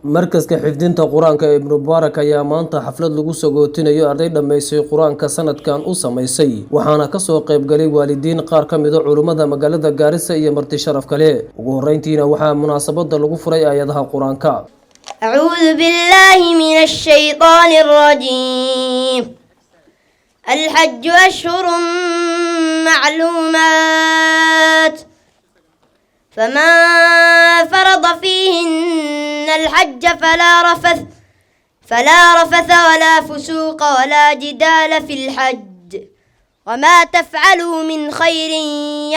Markaska xifdinta Qur-aanka ee Ibnu Mubaarak ayaa maanta xaflad lagu sagootinayo arday dhammaysay Qur-aanka sanadkan u samaysay, waxaana kasoo qaybgalay waalidiin, qaar ka mida culummada magaalada Gaarisa iyo marti sharaf kale. Ugu horeyntiina waxaa munaasabada lagu furay aayadaha Qur-aanka. أعوذ بالله من الشيطان الرجيم. الحج أشهر معلومات، فمن فرض فيهن الحج فلا رفث ولا فسوق ولا جدال في الحج، وما تفعلوا من خير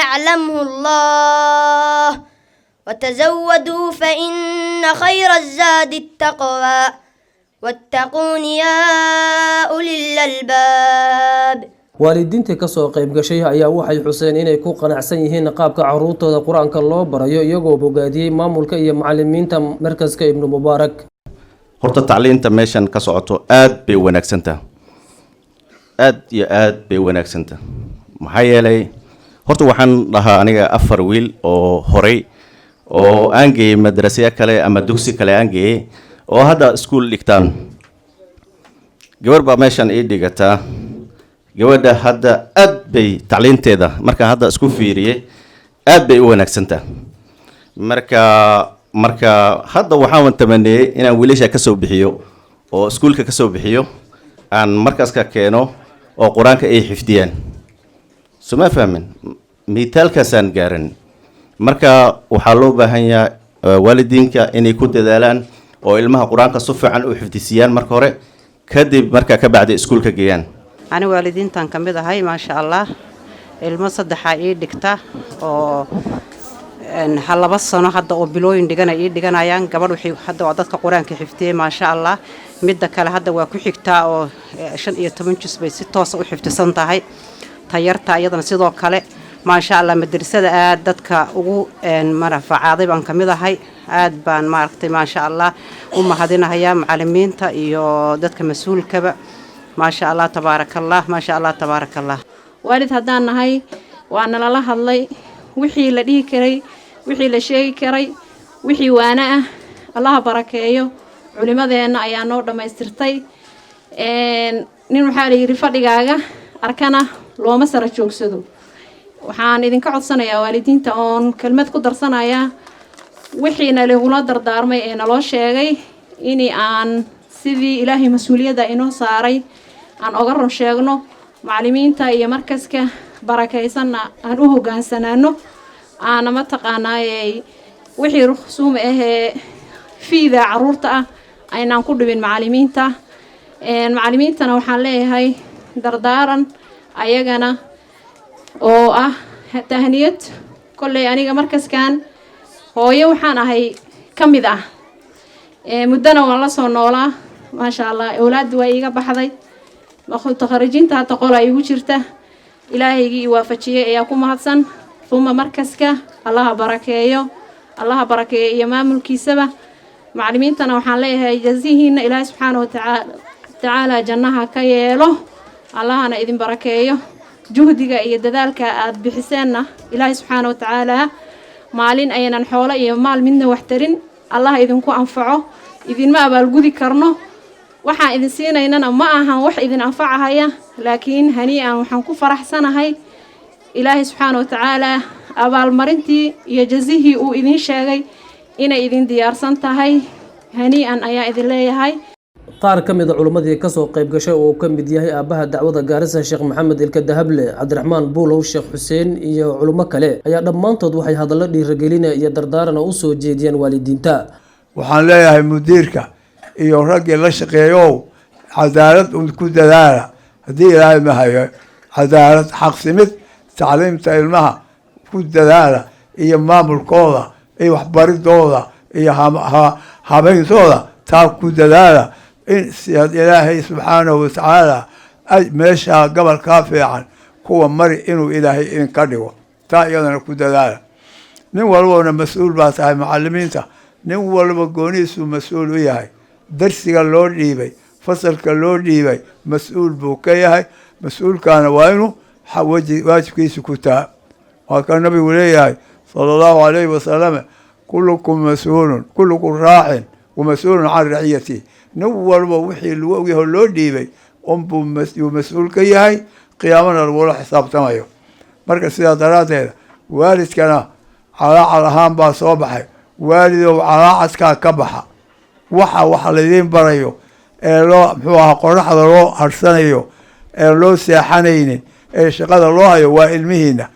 يعلمه الله، وتزودوا فإن خير الزاد التقوى، واتقون يا أولي الألباب. Waalidiintii kasoo qayb gashay ayaa waxay xuseen inay ku qanacsan yihiin qaabka caruurtooda Qur-aanka loo barayo, iyagoo bogaadiyey maamulka iyo macalimiinta markaska Ibnu Mubaarak. Horta tacliinta meeshan ka socoto aad bay u wanaagsantaha, aad iyo aad bay u wanaagsantaha. Maxaa yeelay, horta waxaan dhahaa aniga afar wiil oo horay oo aan geeyey madrasyo kale ama dugsi kale aan geeyey oo hadda iskuul dhigtaan. Gabar baa meeshan ii dhigataa. Gabadha hadda aad bay tacliinteeda, markaan hadda isku fiiriyey, aad bay u wanaagsantaha. Marka hadda waxaan tamaniyey inaan wiilasha kasoo bixiyo oo iskuulka kasoo bixiyo, aan markaas ka keeno oo Qur-aanka ay xifdiyaan. Soo ma fahmin? Mitaalkaasaan gaaran. Marka waxaa loo baahan yahay waalidiinka inay ku dadaalaan oo ilmaha Qur-aanka si fiican u xifdisiiyaan marka hore, kadib markaa ka bacdi iskuulka geeyaan. Ani waalidiintan ka mid ahay. Maasha Allah, ilmo saddexaa ii dhigta oo 2 sano hadda oo bilooyin dhigana ii dhiganayaan. Gabadh waxay hadda waa dadka Qur-aanka xifdiyey, maasha Allah. Midda kale hadda waa ku xigtaa oo 15 jus bay si toosa u xifdisan tahay. Tayarta iyadana sidoo kale, maasha Allah. Madrasada aad dadka ugu manafacaaday baan ka mid ahay. Aad baan maaragtay, maasha Allah, u mahadinahayaa macalimiinta iyo dadka mas-uulkaba. Maasha Allah, tabaaraka Allah, maasha Allah, tabaaraka Allah. Waalid haddaan nahay, waa nalala hadlay wixii la dhihi karay, wixii la sheegi karay, wixii waana ah. Allaha barakeeyo, culimadeenna ayaa noo dhammaystirtay. Nin waxaa la yidhi, "Fadhigaaga arkana looma sara joogsado." Waxaan idinka codsanayaa waalidiinta oon kelmad ku darsanayaa wixiina lagula dardaarmay ee naloo sheegay in aan sidii Ilaahay mas-uuliyadda inoo saaray aan oga run sheegno, macalimiinta iyo markaska barakaysanna aan u hogaansanaano, aana mataqaanaayey wixii rusuum ahee fiida caruurta ah aynaan ku dhibin macalimiinta. Macalimiintana waxaan leeyahay dardaaran ayagana oo ah tahniyad. Kolley aniga markaskan hooyo waxaan ahay ka mid ah, muddona waan la soo noolaa. Maasha Allah, awlaadda waa iiga baxday, takharijinta hadda qolaa iigu jirta. Ilaahaygii i waafajiyey ayaa ku mahadsan, uma markaska. Allaha barakeeyo, Allaha barakeeyo iyo maamulkiisaba. Macalimiintana waxaan leeyahay jazihiina Ilaahay subxaana watacaala jannaha ka yeelo, Allahana idin barakeeyo. Juhdiga iyo dadaalka aada bixiseenna Ilaahay subxaana watacaala maalin aynan xoolo iyo maal midna wax tarin Allah idinku anfaco. Idinma abaalgudi karno, waxaan idin siinaynana ma ahan wax idin anfacahaya, laakiin hanii-an waxaan ku faraxsanahay Ilaahay subxaana watacaala abaalmarintii iyo jazihii uu idin sheegay inay idin diyaarsan tahay. Hanii-an ayaa idin leeyahay. Qaar ka mid a culimmadii kasoo qayb gashay oo uu ka mid yahay aabbaha dacwada Gaarisa, Sheekh Maxamed Ilka Dahable, Cabdiraxmaan Buulow, Sheekh Xuseen iyo culimo kale ayaa dhammaantood waxay hadallo dhiiragelina iyo dardaarana u soo jeediyeen waalidiinta. Waxaan leeyahay mudiirka iyo raggii la shaqeeyow, cadaalad un ku dadaala. Haddii Ilaahay ma hayo, cadaalad, xaqsimid tacliimta ilmaha ku dadaala iyo maamulkooda iyo waxbaridooda iyo habayntooda, taa ku dadaala. In siad Ilaahay subxaanahu watacaala meeshaa gobolkaa fiican kuwa mari inuu Ilaahay idinka dhigo, taa iyadana ku dadaala. Nin walbona mas-uul baa tahay. Macalimiinta nin walba goonihiisuu mas-uul u yahay. Darsiga loo dhiibay, fasalka loo dhiibay, mas-uul buu ka yahay. Mas-uulkaana waa inuu waajibkiisa ku taa. Waa ka Nabigu leeyahay sala Allahu alayhi wasalam: "Kullukum mas-uulun, kullukum raacin." Wa mas-uulun can raciyatihi. Nin walba wixii lagu ogyahay oo loo dhiibay unbuu yuu mas-uul ka yahay, qiyaamana lagula xisaabtamayo. Marka sidaa daraaddeed waalidkana calaacal ahaan baa soo baxay. Waalidow, calaacadkaa ka baxa. Waxa laydiin barayo ee loo, muxuu ahaa, qoraxda loo harsanayo ee loo seexanaynin ee shaqada loo hayo waa ilmihiina,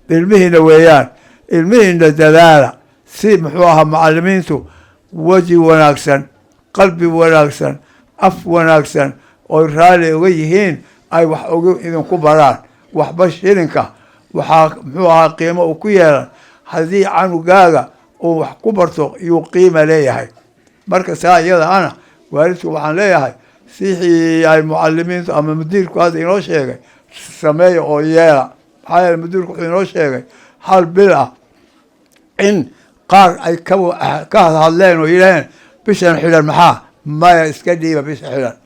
ilmihiina weeyaan. Ilmihiina dadaala si, muxuu ahaa, macalimiintu weji wanaagsan, qalbi wanaagsan, af wanaagsan oy raalli uga yihiin ay wax ugu idinku baraan. Waxba shilinka waxaa, muxuu ahaa, qiimo uu ku yeelan haddii canugaaga uu wax ku barto yuu qiima leeyahay. Marka saa iyada ana waalidku waxaan leeyahay, sixii ay mucalimiintu ama mudiirku hadda inoo sheegay sameeya oo yeela. Maxaa yeele, mudiirku wuxuu inoo sheegay hal bil ah in qaar ay ka hadhadleen oo yidhaaheen bishan xidhan maxaa maya, iska dhiiba bisha xidhan,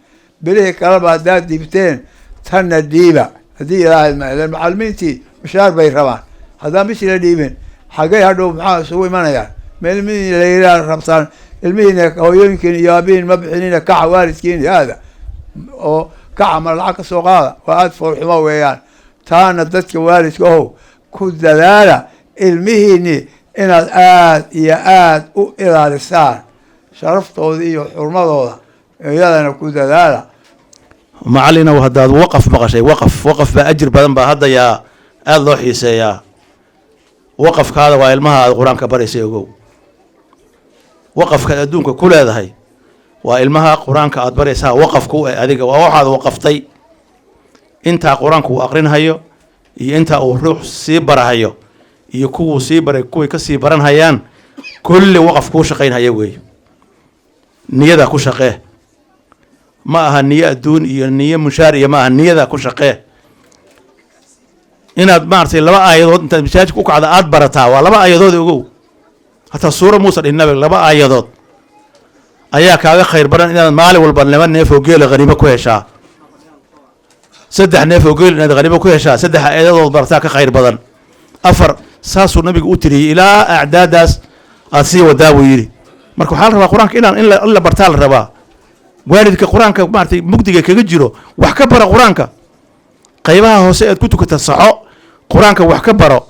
bilihii kaleba haddaad dhiibteen tanna dhiiba. Haddii Ilaahay ma ilen macalimiintii mushaar bay rabaan, haddaan bishii la dhiibin xaggay hadhow maxaa isugu imanayaan? Ma ilmihii la yidhaha rabtaan ilmihiina hooyooyinkiin iyo aabihiin ma bixinina, kaca waalidkiin aada oo kaca ma lacag ka soo qaada, waa aada foolxumo weeyaan. Taana dadka waalidka ohow, ku dadaala ilmihiini inaad aada iyo aada u ilaalisaan sharaftooda iyo xurmadooda, iyadana ku dadaala. Macallinow, haddaad waqaf maqashay, waqaf baa ajir badan baa hadda yaa aada loo xiiseeyaa. Waqafkaada waa ilmaha aada qur-aanka baraysay. Ogow, waqafkaad adduunka ku leedahay waa ilmaha qur-aanka aada baraysaa. Waqafka u eh adiga waa waxaad waqaftay intaa qur-aanku uu aqrinhayo iyo intaa uu ruux sii barahayo iyo kuwuu sii baray kuway ka sii baranhayaan, kulli waqaf kuu shaqaynhaya weeye. Niyadaa ku shaqee, ma aha niyo adduun iyo niyo mushaar iyo ma aha, niyadaa ku shaqee. Inaad maaragtay laba aayadood intaad masaajidka u kacda aada barataa, waa laba aayadood, ogow, hataa suura muusa dhihin nabiga, laba aayadood ayaa kaaga khayr badan inaad maalin walba 2 neef oo geela haniimo ku heshaa, 3 neef oo geel inaad haniimo ku heshaa, 3 aayadood barataa ka khayr badan. Afar saasuu nabigu u tiriyey, ilaa acdaadaas aad sii wadaa buu yidhi. Marka waxaa la rabaa qur-aanka inaan in la bartaa la rabaa. Waalidka qur-aanka maaragtay mugdiga kaga jiro, wax ka bara qur-aanka. Qaybaha hoose aad ku tukata saxo, qur-aanka wax ka baro.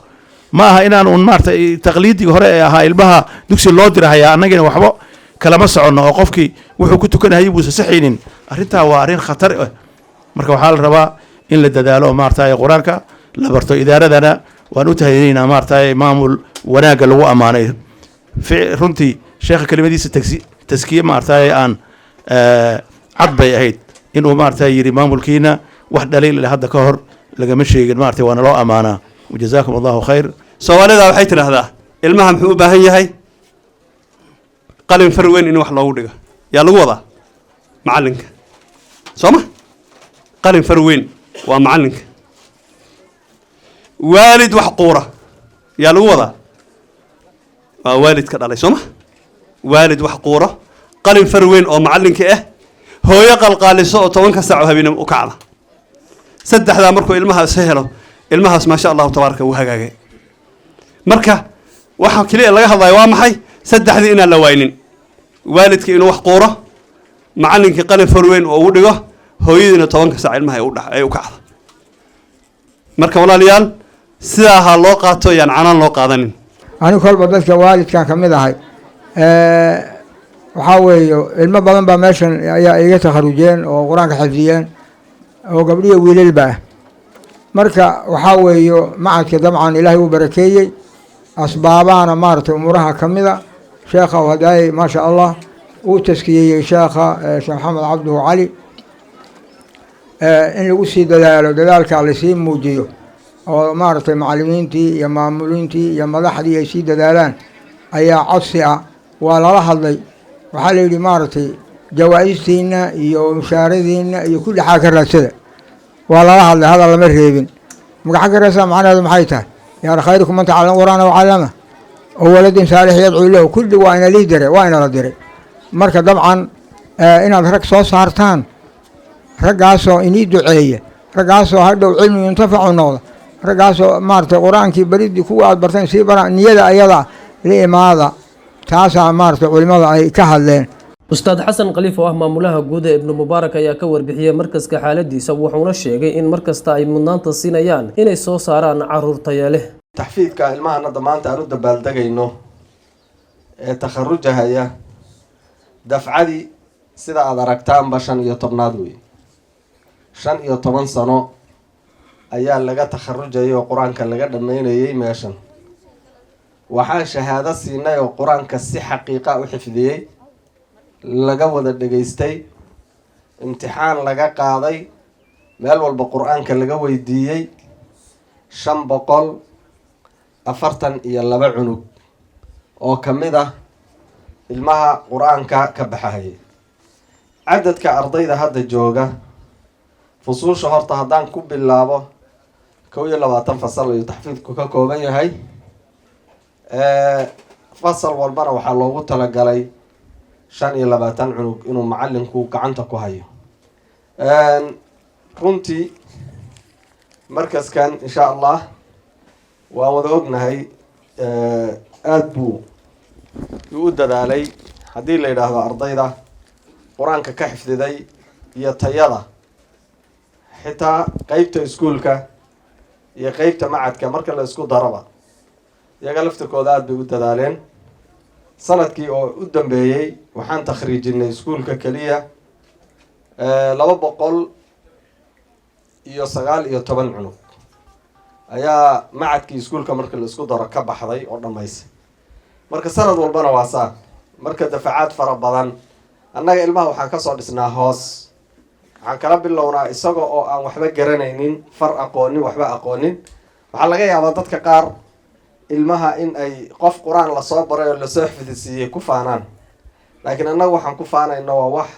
Ma aha inaan un maaragtay taqliidiga hore ee ahaa ilmaha dugsi loo dirahayaa, annagina waxba kalama soconno oo qofkii wuxuu ku tukanahayay buusa saxaynin. Arrintaa waa arrin khatar ah. Marka waxaa la rabaa in la dadaalo oo maaragtay qur-aanka la barto. Idaaradana waan u tahaynaynaa maaragtay maamul wanaagga lagu ammaanay. Runtii sheekha kelimadiisa taskiye maaragtay aan cad bay ahayd inuu maaragtay yidhi maamulkiina wax dhaliil leh hadda ka hor lagama sheegin, maaragtay waana loo ammaanaa. Wajazaakum Allahu khayr. Soomaalida waxay tidhaahdaa ilmaha muxuu u baahan yahay? Qalin far weyn in wax loogu dhigo. Yaa lagu wadaa? Macallinka, soo ma? Qalin far weyn waa macallinka. Waalid wax quura yaa lagu wadaa? Waa waalidka dhalay, soo ma? Waalid wax quuro, qalin far weyn oo macallinka ah, hooyo qalqaaliso oo 10-ka saac oo habeenimo u kacda. Saddexdaa markuu ilmahaas helo, ilmahaas maasha Allahu tabaaraka wuu hagaagay. Marka waxa keliya laga hadlayo waa maxay? Saddexdii inaan la waynin: waalidka inuu wax quuro, macallinkii qalin far weyn oo ugu dhigo, hooyadiina 10-ka saac ilmaha ay u kacdo. Marka walaalayaal, sidaa ha loo qaato, yaan canaan loo qaadanin. Anigu kolba dadka waalidkan ka mid ahay. Waxaa weeye ilmo badan baa meeshan ayaa iga takharujeen oo qur-aanka xifdiyeen oo gabdhiya wiilalba ah. Marka waxaa weeye macadka dabcan Ilaahay uu barakeeyey, asbaabaana maaragtay umuuraha ka mida sheekha oo hadaayay, maasha Allah, uu taskiyeeyey sheekha, Sheekh Maxamed Cabduhu Cali, in lagu sii dadaalo, dadaalka lasii muujiyo oo maaragtay macalimiintii iyo maamuliintii iyo madaxdii ay sii dadaalaan ayaa codsi ah. Waa lala hadlay, waxaa la yidhi maaragtay jawaa-istiina iyo mushaaradiina iyo kulli xaa ka raadsada. Waa lala hadlay, hadal lama reebin. Magaxa ka raadsaa macnaheedu maxay tahay? Yaani khayrukum man tacallama qur'aana wacallama oo waladin saalix yadcuu lahu, kulli waa ina lii diray, waa inala diray. Marka dabcan inaad rag soo saartaan, raggaasoo inii duceeya, raggaasoo hadhow cilmi yuntafacu noqda, raggaasoo maaragtay qur-aankii baridii kuwa aad barteen sii bara, niyada ayada la imaada. Taasaa maaragtay culimada ay ka hadleen. Ustaad Xasan Khaliif oo ah maamulaha guud ee Ibnu Mubaarak ayaa ka warbixiyey markaska xaaladiisa, wuxuuna sheegay in markasta ay mudnaanta siinayaan inay soo saaraan caruur taya leh. Taxfiidka ilmahan hadda maanta aan u dabaaldegayno ee takharujahaya, dafcadii sida aada aragtaanba 15aad wey. 15 sano ayaa laga takharujayay oo qur-aanka laga dhameynayay meeshan. Waxaan shahaado siinay oo qur-aanka si xaqiiqa u xifdiyey, laga wada dhegaystay, imtixaan laga qaaday, meel walba qur-aanka laga weydiiyey, 542 cunug oo ka mid ah ilmaha qur-aanka ka baxahayay. Cadadka ardayda hadda jooga fusuusha, horta haddaan ku bilaabo, 21 fasal ayuu taxfiidku ka kooban yahay. Fasal walbana waxaa loogu talagalay 25 cunug inuu macalinku gacanta ku hayo. Runtii markaskan, insha Allah, waan wada ognahay, aada buu u dadaalay. Haddii la yidhaahdo ardayda qur-aanka ka xifdiday iyo tayada, xitaa qeybta iskuulka iyo qeybta macadka marka la isku daraba, iyaga laftirkooda aada bay u dadaaleen. Sanadkii oo u dambeeyey waxaan takhriijinay iskuulka keliya 219 cunug ayaa macadkii iskuulka marka la isku daro ka baxday oo dhammaysay. Marka sanad walbana waa saa. Marka dafacaad fara badan, annaga ilmaha waxaan kasoo dhisnaa hoos, waxaan kala bilownaa isaga oo aan waxba garanaynin, far aqoonin, waxba aqoonin. Waxaa laga yaabaa dadka qaar ilmaha in ay qof qur-aan lasoo baray oo lasoo xifdisiiyey ku faanaan, laakiin annaga waxaan ku faanayno waa wax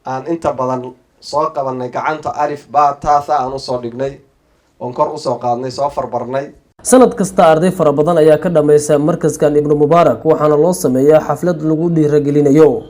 aan inta badan soo qabanay gacanta, alif ba ta tha aan usoo dhignay oon kor usoo qaadnay, soo farbarnay. Sanad kasta arday fara badan ayaa ka dhammaysa markaskan Ibnu Mubaarak, waxaana loo sameeyaa xaflad lagu dhiiragelinayo.